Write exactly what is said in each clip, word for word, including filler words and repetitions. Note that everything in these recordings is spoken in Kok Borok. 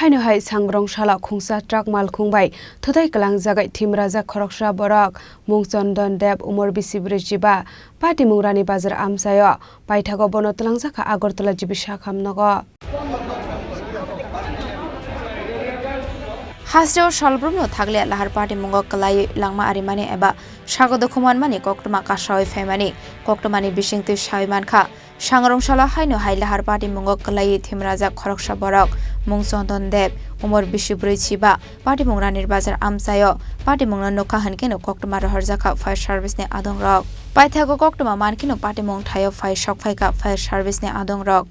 Haino hai sangrong salo khungsa truck malkhung bai thutai kwlangjagwi thimrajak khoroksa borok mung Chondon Deb, umor bisi brwi chiba, patimung Rani Bazar amchaio. Paithago bono twlangjakha Agartala G B Sakham nogo. Hasteo salbrumno thakle lahar patimungo kwlaiwi langma arimani eba sago dukhu manmani koktwma kasawi phaimani koktwmani bisingtwi sawi mankha. Sangrong salo haino hai lahar patimungo kwlaiwi thimrajak khoroksa borok mung Chondon Deb, umor bisi brwi chiba, patimung Ranir Bazar amchaio. Patimungno nukha hwnkheno koktwma rohorjakha fire service ni adongrok. Paithago koktwma mankheno patimung thaio phai sokphaikha fire service ni adongrok.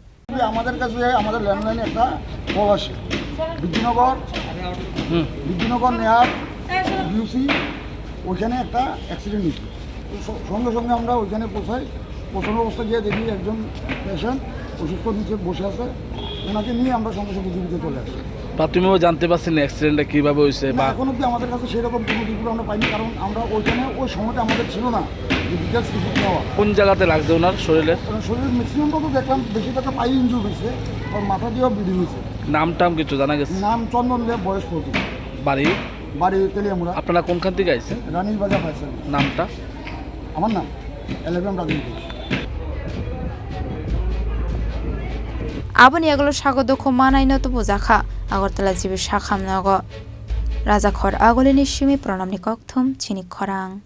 আমাদের কাছে আমাদের ল্যান্ডলাইনে একটা কল আসে, বিদ্যুনগর, হুম। বিদ্যুনগর নেহার ডিউসি, ওইখানে একটা অ্যাক্সিডেন্ট হয়েছে। তো স-, সঙ্গে সঙ্গে আমরা ওইখানে পৌঁছাই, পৌঁছানোর অবস্থা গিয়ে দেখি একজন পেশেন্ট অসুস্থ নিচে বসে আছে, ওনাকে নিয়ে আমরা সঙ্গে সঙ্গে ডিউটিতে চলে আসি। প্রাথমিকভাবে জানতে পারছেন অ্যাক্সিডেন্টটা কিভাবে হয়েছে না, বা এখন অবধি আমাদের কাছে সেরকম কোনো রিপোর্ট আমরা পাইনি, কারণ আমরা ওইখানে ওই সময়টা আমাদের ছিল না যে ডিটেলস রিপোর্ট নেওয়া। কোন জায়গাতে লাগছে ওনার শরীরে? ওনার শরীরে ম্যাক্সিমামটা তো দেখলাম বেশি একটা পায়ে ইনজুর হয়েছে, ওর মাথা দিয়েও ব্লিডিং হয়েছে। নাম টাম কিছু জানা গেছে? নাম চন্দন দেব, বয়স ফর্টি। বাড়ি? বাড়ি তেলিয়ামুড়া। আপনারা কোনখান থেকে আইছেন? রানীর বাজার ফায়ার সার্ভিস। নামটা? আমার নাম এল এফ এম রাজনীতি। Aboni yagulo sago dukhu manaino tubujakha Agartala G B Sakham nogo. Rajakhor Agulini simi Pranamni kokthum chini khorang.